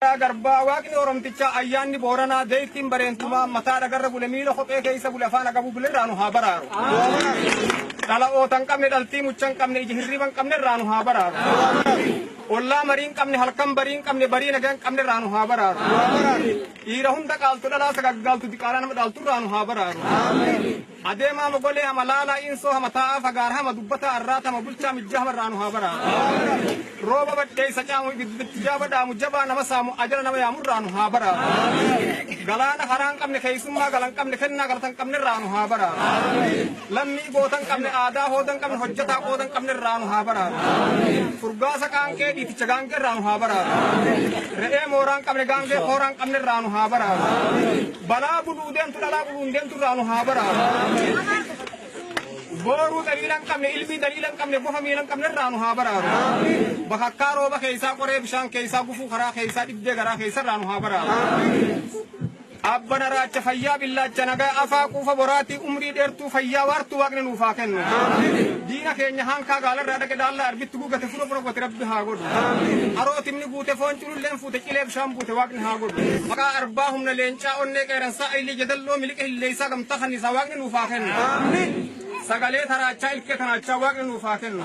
Garbaa Waaqni Oromtichaa ayyaanni Booranaa deettiin bareentumaa mataa dhagarra bule miila kophee keessa bule afaan agabuu bule irraa nu haa baraaru. Dhala oota hin qabne dhaltii mucha hin qabne ija hirriba hin qabne irraa nu haa baraaru. Ollaa marii hin qabne halkan barii hin qabne barii nagaa hin qabne irraa nu haa baraaru. Dhiira hunda qaaltu dhalaa sagaggaaltu diqaalaa nama dhaaltu irraa nu haa baraaru. Adeemaa mogolee hama laalaa insoo hama taa'aa fagaar hama dubbataa arraata hama bulchaa mijjaa hama irraa nu haa baraaru. Rooba badheessa caamu ibiddi jaaba dhaamu jabaa nama saamu ajala nama yaamu irraa nu haa baraaru. Galaana karaa hin qabne keessummaa gala hin qabne kennaa galata hin qabne irraa nu haa baraaru. Lammii goota hin qabne aadaa hooda hin qabne hojjetaa qooda hin qabne irraa nu haa baraaru. Furgaasa qaanqee dhiiticha gaangee irraa nu haa baraaru. Re'ee mooraa hin qabne gaangee kooraa hin qabne irraa nu haa baraaru. Balaa buluu deemtu dhalaa buluun deemtu irraa nu haa baraaru. Booruu daliila hin qabne ilmii daliila hin qabne bofa miila hin qabne irraa nu haa baraaru. Bakakkaa rooba keessaa qoree bishaan keessaa gufuu karaa keessaa dhibdee garaa keessa irraa nu haa baraaru. Abbana raacha fayyaa billaacha nagaa afaa quufa boraatii umrii dheertuu fayyaa waartuu waaqni nuuf haa kennu. Diina keenya hankaa gaalarraa dhaqe daallaa arbitti gugate fura fura gote rabbi haa godhu. Haroo timni guute foon cululleen fuute cilee bishaan buute waaqni haa godhu. Maqaa arbaa humna leencaa onnee qeeransaa ayilii jadalloo miliqa hilleessaa gamtaa kanniisaa waaqni nuuf haa kennu. Sagalee taraachaa ilkee tanaachaa waaqni nuuf haa kennu.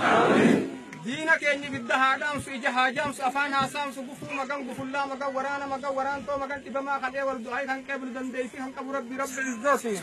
Diina keenya ibidda haa dhaamsu ija haa jaamsu afaan haa saamsu gufuu magan gufullaa magan waraana magan waraantoo magan dhibamaa kan eewal du'aa kan qeeblu dandeessi kan qabu rabbi rabbi izzooti.